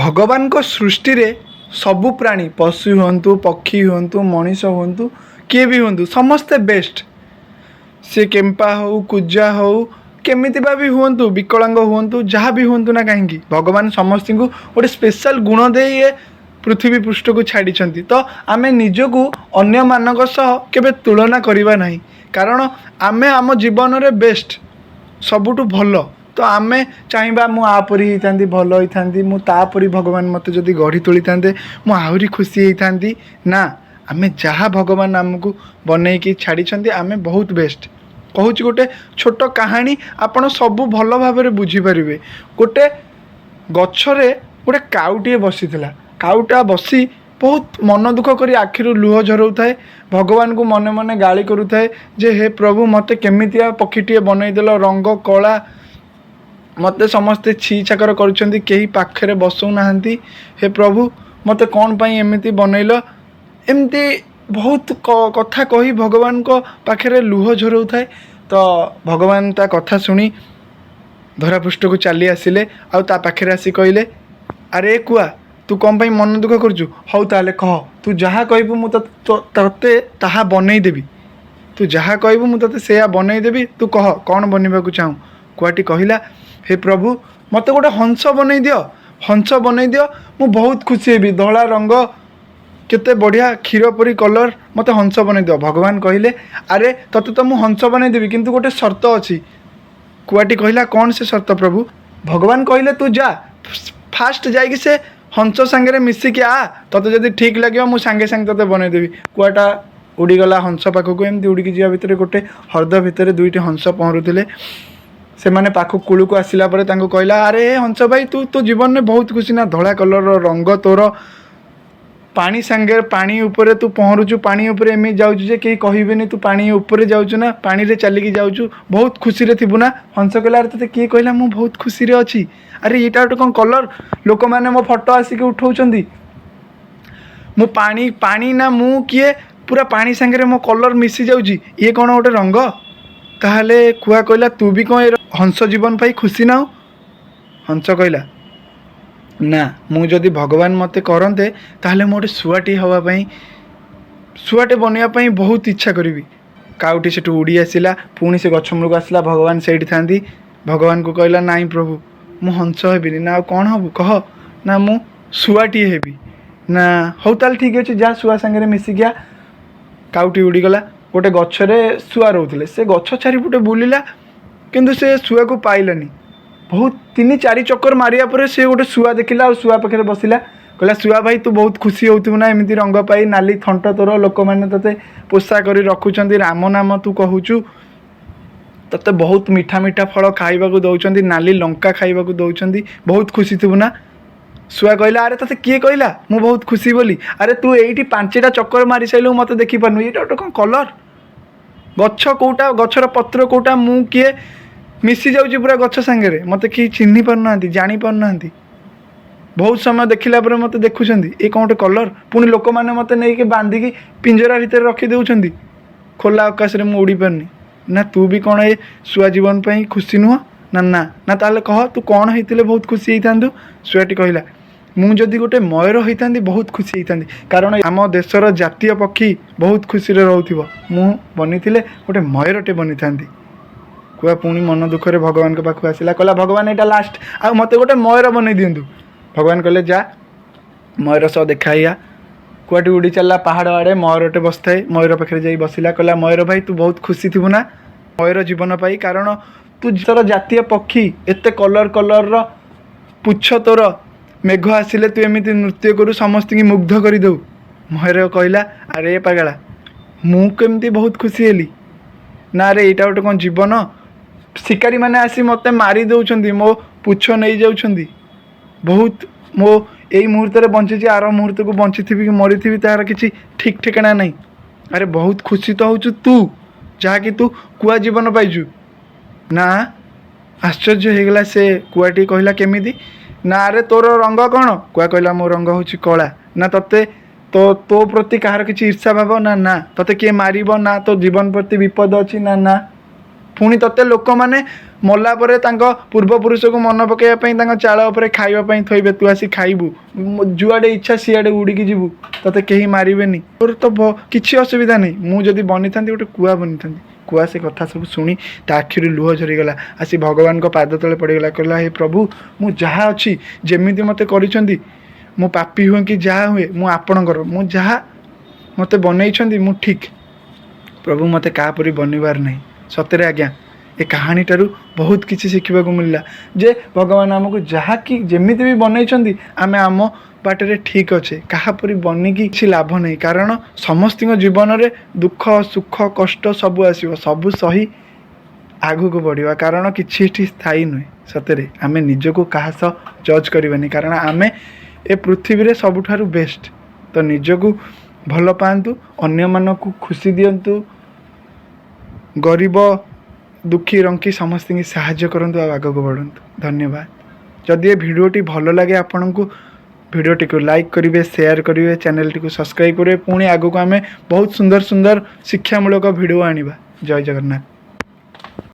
ଭଗବାନଙ୍କ ସୃଷ୍ଟିରେ ସବୁ ପ୍ରାଣୀ, ପଶୁ ହୁଅନ୍ତୁ, ପକ୍ଷୀ ହୁଅନ୍ତୁ, ମଣିଷ ହୁଅନ୍ତୁ, କିଏ ବି ହୁଅନ୍ତୁ, ସମସ୍ତେ ବେଷ୍ଟ। ସେ କେମ୍ପା ହଉ, କୁଜା ହଉ, କେମିତି ବା ବି ହୁଅନ୍ତୁ, ବିକଳାଙ୍ଗ ହୁଅନ୍ତୁ, ଯାହା ବି ହୁଅନ୍ତୁ ନା କାହିଁକି, ଭଗବାନ ସମସ୍ତଙ୍କୁ ଗୋଟେ ସ୍ପେଶାଲ ଗୁଣ ଦେଇ ଏ ପୃଥିବୀ ପୃଷ୍ଠକୁ ଛାଡ଼ିଛନ୍ତି। ତ ଆମେ ନିଜକୁ ଅନ୍ୟମାନଙ୍କ ସହ କେବେ ତୁଳନା କରିବା ନାହିଁ, କାରଣ ଆମେ ଆମ ଜୀବନରେ ବେଷ୍ଟ, ସବୁଠୁ ଭଲ। ତ ଆମେ ଚାହିଁବା ମୁଁ ଆ ପରି ହେଇଥାନ୍ତି, ଭଲ ହେଇଥାନ୍ତି, ମୁଁ ତା ପରି ଭଗବାନ ମୋତେ ଯଦି ଗଢ଼ି ତୋଳିଥାନ୍ତେ ମୁଁ ଆହୁରି ଖୁସି ହେଇଥାନ୍ତି। ନା, ଆମେ ଯାହା ଭଗବାନ ଆମକୁ ବନେଇକି ଛାଡ଼ିଛନ୍ତି ଆମେ ବହୁତ ବେଷ୍ଟ। କହୁଛି ଗୋଟେ ଛୋଟ କାହାଣୀ, ଆପଣ ସବୁ ଭଲ ଭାବରେ ବୁଝିପାରିବେ। ଗୋଟେ ଗଛରେ ଗୋଟେ କାଉଟିଏ ବସିଥିଲା। କାଉଟା ବସି ବହୁତ ମନ ଦୁଃଖ କରି ଆଖିରୁ ଲୁହ ଝରଉଥାଏ, ଭଗବାନଙ୍କୁ ମନେ ମନେ ଗାଳି କରୁଥାଏ ଯେ ହେ ପ୍ରଭୁ, ମୋତେ କେମିତିଆ ପକ୍ଷୀଟିଏ ବନେଇଦେଲ, ରଙ୍ଗ କଳା, ମୋତେ ସମସ୍ତେ ଛି ଛାକର କରୁଛନ୍ତି, କେହି ପାଖରେ ବସଉନାହାନ୍ତି, ହେ ପ୍ରଭୁ ମୋତେ କ'ଣ ପାଇଁ ଏମିତି ବନେଇଲ। ଏମିତି ବହୁତ କଥା କହି ଭଗବାନଙ୍କ ପାଖରେ ଲୁହ ଝରଉଥାଏ। ତ ଭଗବାନ ତା କଥା ଶୁଣି ଧରାପୃଷ୍ଠକୁ ଚାଲି ଆସିଲେ ଆଉ ତା ପାଖରେ ଆସି କହିଲେ, ଆରେ କୁଆ, ତୁ କ'ଣ ପାଇଁ ମନ ଦୁଃଖ କରୁଛୁ? ହଉ ତାହେଲେ କହ, ତୁ ଯାହା କହିବୁ ମୁଁ ତୋତେ ତାହା ବନେଇଦେବି, ତୁ ଯାହା କହିବୁ ମୁଁ ତୋତେ ସେୟା ବନେଇଦେବି, ତୁ କହ କ'ଣ ବନିବାକୁ ଚାହୁଁ? କୁଆଟି କହିଲା, ହେ ପ୍ରଭୁ, ମୋତେ ଗୋଟେ ହଂସ ବନେଇ ଦିଅ, ହଂସ ବନେଇ ଦିଅ, ମୁଁ ବହୁତ ଖୁସି ହେବି, ଧଳା ରଙ୍ଗ କେତେ ବଢ଼ିଆ, କ୍ଷୀର ପରି କଲର୍, ମୋତେ ହଂସ ବନେଇ ଦିଅ। ଭଗବାନ କହିଲେ, ଆରେ ତୋତେ ତ ମୁଁ ହଂସ ବନେଇଦେବି, କିନ୍ତୁ ଗୋଟେ ସର୍ତ୍ତ ଅଛି। କୁଆଟି କହିଲା, କ'ଣ ସେ ସର୍ତ୍ତ ପ୍ରଭୁ? ଭଗବାନ କହିଲେ, ତୁ ଯା, ଫାଷ୍ଟ ଯାଇକି ସେ ହଂସ ସାଙ୍ଗରେ ମିଶିକି ଆ, ତୋତେ ଯଦି ଠିକ୍ ଲାଗିବ ମୁଁ ସାଙ୍ଗେ ସାଙ୍ଗେ ତୋତେ ବନେଇଦେବି। କୁଆଟା ଉଡ଼ିଗଲା ହଂସ ପାଖକୁ। ଏମିତି ଉଡ଼ିକି ଯିବା ଭିତରେ ଗୋଟେ ହ୍ରଦ ଭିତରେ ଦୁଇଟି ହଂସ ପହଁରୁଥିଲେ। ସେମାନେ ପାଖ କୂଳକୁ ଆସିଲା ପରେ ତାଙ୍କୁ କହିଲା, ଆରେ ହଂସ ଭାଇ, ତୁ ତୋ ଜୀବନରେ ବହୁତ ଖୁସି ନା? ଧଳା କଲର୍ର ରଙ୍ଗ ତୋର, ପାଣି ସାଙ୍ଗରେ ପାଣି ଉପରେ ତୁ ପହଁରୁଛୁ, ପାଣି ଉପରେ ଏମିତି ଯାଉଛୁ ଯେ କେହି କହିବେନି ତୁ ପାଣି ଉପରେ ଯାଉଛୁ ନା ପାଣିରେ ଚାଲିକି ଯାଉଛୁ, ବହୁତ ଖୁସିରେ ଥିବୁ ନା? ହଂସ କହିଲା, ଆରେ ତୋତେ କିଏ କହିଲା ମୁଁ ବହୁତ ଖୁସିରେ ଅଛି? ଆରେ ଏଇଟା ଗୋଟେ କ'ଣ କଲର୍? ଲୋକମାନେ ମୋ ଫଟୋ ଆସିକି ଉଠାଉଛନ୍ତି, ମୁଁ ପାଣି ପାଣି ନା ମୁଁ କିଏ, ପୁରା ପାଣି ସାଙ୍ଗରେ ମୋ କଲର୍ ମିଶି ଯାଉଛି, ଇଏ କ'ଣ ଗୋଟେ ରଙ୍ଗ? ତାହେଲେ କୁଆ କହିଲା, ତୁ ବି କ'ଣ ଏ ହଂସ ଜୀବନ ପାଇ ଖୁସି ନାହୁଁ? ହଂସ କହିଲା, ନା, ମୁଁ ଯଦି ଭଗବାନ ମୋତେ କରନ୍ତେ ତାହେଲେ ମୁଁ ଗୋଟେ ଶୁଆଟିଏ ହେବା ପାଇଁ, ଶୁଆଟେ ବନିବା ପାଇଁ ବହୁତ ଇଚ୍ଛା କରିବି। କାଉଟି ସେଠୁ ଉଡ଼ି ଆସିଲା, ପୁଣି ସେ ଗଛ ମୂଳକୁ ଆସିଲା, ଭଗବାନ ସେଇଠି ଥାନ୍ତି। ଭଗବାନଙ୍କୁ କହିଲା, ନାଇଁ ପ୍ରଭୁ, ମୁଁ ହଂସ ହେବିନି। ନା ଆଉ କ'ଣ ହେବୁ କହ? ନା ମୁଁ ଶୁଆଟିଏ ହେବି। ନା ହଉ ତାହେଲେ ଠିକ୍ ଅଛି, ଯା ଶୁଆ ସାଙ୍ଗରେ ମିଶିକି ଆ। କାଉଟି ଉଡ଼ିଗଲା, ଗୋଟେ ଗଛରେ ଶୁଆ ରହୁଥିଲେ, ସେ ଗଛ ଚାରିପଟେ ବୁଲିଲା କିନ୍ତୁ ସେ ଶୁଆକୁ ପାଇଲାନି। ବହୁତ 3-4 ଚକର ମାରିବା ପରେ ସେ ଗୋଟେ ଶୁଆ ଦେଖିଲା ଆଉ ଶୁଆ ପାଖରେ ବସିଲା। କହିଲା, ଶୁଆ ଭାଇ, ତୁ ବହୁତ ଖୁସି ହେଉଥିବୁ ନା ଏମିତି ରଙ୍ଗ ପାଇ, ନାଲି ଥଣ୍ଟ ତୋର, ଲୋକମାନେ ତୋତେ ପୋଷା କରି ରଖୁଛନ୍ତି, ରାମ ନାମ ତୁ କହୁଛୁ, ତୋତେ ବହୁତ ମିଠା ମିଠା ଫଳ ଖାଇବାକୁ ଦେଉଛନ୍ତି, ନାଲି ଲଙ୍କା ଖାଇବାକୁ ଦେଉଛନ୍ତି, ବହୁତ ଖୁସି ଥିବୁ ନା? ଶୁଆ କହିଲା, ଆରେ ତୋତେ କିଏ କହିଲା ମୁଁ ବହୁତ ଖୁସି ବୋଲି? ଆରେ ତୁ ଏଇଠି 5ଟା ଚକର ମାରି ସାରିଲୁ, ମୋତେ ଦେଖିପାରୁନୁ, ଏଇଟା ଗୋଟେ କ'ଣ କଲର୍? ଗଛ କେଉଁଟା, ଗଛର ପତ୍ର କେଉଁଟା, ମୁଁ କିଏ, ମିଶି ଯାଉଛି ପୁରା ଗଛ ସାଙ୍ଗରେ, ମୋତେ କେହି ଚିହ୍ନି ପାରୁନାହାନ୍ତି, ଜାଣିପାରୁନାହାନ୍ତି, ବହୁତ ସମୟ ଦେଖିଲା ପରେ ମୋତେ ଦେଖୁଛନ୍ତି, ଏ କ'ଣ ଗୋଟେ କଲର୍? ପୁଣି ଲୋକମାନେ ମୋତେ ନେଇକି ବାନ୍ଧିକି ପିଞ୍ଜରା ଭିତରେ ରଖି ଦେଉଛନ୍ତି, ଖୋଲା ଆକାଶରେ ମୁଁ ଉଡ଼ିପାରୁନି। ନା ତୁ ବି କ'ଣ ଏ ଶୁଆ ଜୀବନ ପାଇଁ ଖୁସି ନୁହଁ? ନା ନା। ନା ତାହେଲେ କହ, ତୁ କ'ଣ ହେଇଥିଲେ ବହୁତ ଖୁସି ହେଇଥାନ୍ତୁ? ଶୁଆଟି କହିଲା, ମୁଁ ଯଦି ଗୋଟେ ମୟୂର ହେଇଥାନ୍ତି ବହୁତ ଖୁସି ହେଇଥାନ୍ତି, କାରଣ ଆମ ଦେଶର ଜାତୀୟ ପକ୍ଷୀ ବହୁତ ଖୁସିରେ ରହୁଥିବ, ମୁଁ ବନିଥିଲେ ଗୋଟେ ମୟୂରଟେ ବନିଥାନ୍ତି। କୁଆ ପୁଣି ମନ ଦୁଃଖରେ ଭଗବାନଙ୍କ ପାଖକୁ ଆସିଲା, କହିଲା, ଭଗବାନ ଏଇଟା ଲାଷ୍ଟ, ଆଉ ମୋତେ ଗୋଟେ ମୟୂର ବନେଇ ଦିଅନ୍ତୁ। ଭଗବାନ କହିଲେ, ଯା ମୟୂର ସହ ଦେଖା ହେଇଆ। କୁଆଟି ଉଡ଼ି ଚାଲିଲା ପାହାଡ଼ ଆଡ଼େ, ମୟୂରଟେ ବସିଥାଏ, ମୟୂର ପାଖରେ ଯାଇ ବସିଲା। କହିଲା, ମୟୂର ଭାଇ, ତୁ ବହୁତ ଖୁସି ଥିବୁ ନା ମୟୂର ଜୀବନ ପାଇ, କାରଣ ତୁ ତୋର ଜାତୀୟ ପକ୍ଷୀ, ଏତେ କଲର୍ କଲର୍ର ପୁଚ୍ଛ ତୋର, ମେଘ ଆସିଲେ ତୁ ଏମିତି ନୃତ୍ୟ କରୁ, ସମସ୍ତଙ୍କୁ ମୁଗ୍ଧ କରିଦେଉ। ମୟୂର କହିଲା, ଆରେ ପାଗଳା, ମୁଁ କେମିତି ବହୁତ ଖୁସି ହେଲି? ନା ଆରେ ଏଇଟା ଗୋଟେ କ'ଣ ଜୀବନ? ଶିକାରୀମାନେ ଆସି ମୋତେ ମାରି ଦେଉଛନ୍ତି, ମୋ ପୁଚ୍ଛ ନେଇଯାଉଛନ୍ତି, ବହୁତ ମୋ ଏଇ ମୁହୂର୍ତ୍ତରେ ବଞ୍ଚିଛି, ଆର ମୁହୂର୍ତ୍ତକୁ ବଞ୍ଚିଥିବି କି ମରିଥିବି ତାହାର କିଛି ଠିକ୍ ଠିକଣା ନାହିଁ। ଆରେ ବହୁତ ଖୁସି ତ ହେଉଛୁ ତୁ, ଯାହାକି ତୁ କୁଆ ଜୀବନ ପାଇଛୁ। ନା ଆଶ୍ଚର୍ଯ୍ୟ ହେଇଗଲା ସେ କୁଆଟି, କହିଲା କେମିତି? ନା ଆରେ ତୋର ରଙ୍ଗ କ'ଣ? କୁଆ କହିଲା, ମୋ ରଙ୍ଗ ହେଉଛି କଳା। ନା ତୋତେ ତୋ ପ୍ରତି କାହାର କିଛି ଈର୍ଷା ଭାବ? ନା ନା। ତୋତେ କିଏ ମାରିବ? ନା। ତୋ ଜୀବନ ପ୍ରତି ବିପଦ ଅଛି? ନା ନା। ପୁଣି ତୋତେ ଲୋକମାନେ ମଲା ପରେ ତାଙ୍କ ପୂର୍ବପୁରୁଷକୁ ମନେ ପକାଇବା ପାଇଁ ତାଙ୍କ ଚାଳ ଉପରେ ଖାଇବା ପାଇଁ ଥୋଇବେ, ତୁ ଆସି ଖାଇବୁ। ଯୁଆଡ଼େ ଇଚ୍ଛା ସିଆଡ଼େ ଉଡ଼ିକି ଯିବୁ, ତୋତେ କେହି ମାରିବେନି। ତୋର ତ କିଛି ଅସୁବିଧା ନାହିଁ। ମୁଁ ଯଦି ବନିଥାନ୍ତି, ଗୋଟେ କୁଆ ବନିଥାନ୍ତି। କୁଆ ସେ କଥା ସବୁ ଶୁଣି ତା ଆଖିରୁ ଲୁହ ଝରିଗଲା। ଆସି ଭଗବାନଙ୍କ ପାଦ ତଳେ ପଡ଼ିଗଲା। କହିଲା, "ହେ ପ୍ରଭୁ, ମୁଁ ଯାହା ଅଛି, ଯେମିତି ମୋତେ କରିଛନ୍ତି, ମୁଁ ପାପୀ ହୁଏ କି ଯାହା ହୁଏ, ମୁଁ ଆପଣଙ୍କର। ମୁଁ ଯାହା ମୋତେ ବନେଇଛନ୍ତି, ମୁଁ ଠିକ୍। ପ୍ରଭୁ, ମୋତେ କାହା ପରି ବନିବାର ନାହିଁ।" ସତରେ ଆଜ୍ଞା, ଏ କାହାଣୀଟାରୁ ବହୁତ କିଛି ଶିଖିବାକୁ ମିଳିଲା ଯେ ଭଗବାନ ଆମକୁ ଯାହା କି ଯେମିତି ବି ବନେଇଛନ୍ତି, ଆମେ ଆମ ବାଟରେ ଠିକ୍ ଅଛେ। କାହା ପରି ବନିକି କିଛି ଲାଭ ନାହିଁ, କାରଣ ସମସ୍ତଙ୍କ ଜୀବନରେ ଦୁଃଖ, ସୁଖ, କଷ୍ଟ ସବୁ ଆସିବ। ସବୁ ସହି ଆଗକୁ ବଢ଼ିବା, କାରଣ କିଛି ଏଠି ସ୍ଥାୟୀ ନୁହେଁ। ସତରେ ଆମେ ନିଜକୁ କାହା ସହ ଜଜ୍ କରିବାନି, କାରଣ ଆମେ ଏ ପୃଥିବୀରେ ସବୁଠାରୁ ବେଷ୍ଟ। ତ ନିଜକୁ ଭଲ ପାଆନ୍ତୁ, ଅନ୍ୟମାନଙ୍କୁ ଖୁସି ଦିଅନ୍ତୁ, ଗରିବ ଦୁଃଖୀ ରଙ୍କି ସମସ୍ତଙ୍କୁ ସାହାଯ୍ୟ କରନ୍ତୁ ଆଉ ଆଗକୁ ବଢ଼ନ୍ତୁ। ଧନ୍ୟବାଦ। ଯଦି ଏ ଭିଡ଼ିଓଟି ଭଲ ଲାଗେ ଆପଣଙ୍କୁ, ଭିଡ଼ିଓଟିକୁ ଲାଇକ୍ କରିବେ, ସେୟାର କରିବେ, ଚ୍ୟାନେଲଟିକୁ ସବସ୍କ୍ରାଇବ୍ କରିବେ। ପୁଣି ଆଗକୁ ଆମେ ବହୁତ ସୁନ୍ଦର ସୁନ୍ଦର ଶିକ୍ଷାମୂଳକ ଭିଡ଼ିଓ ଆଣିବା। ଜୟ ଜଗନ୍ନାଥ।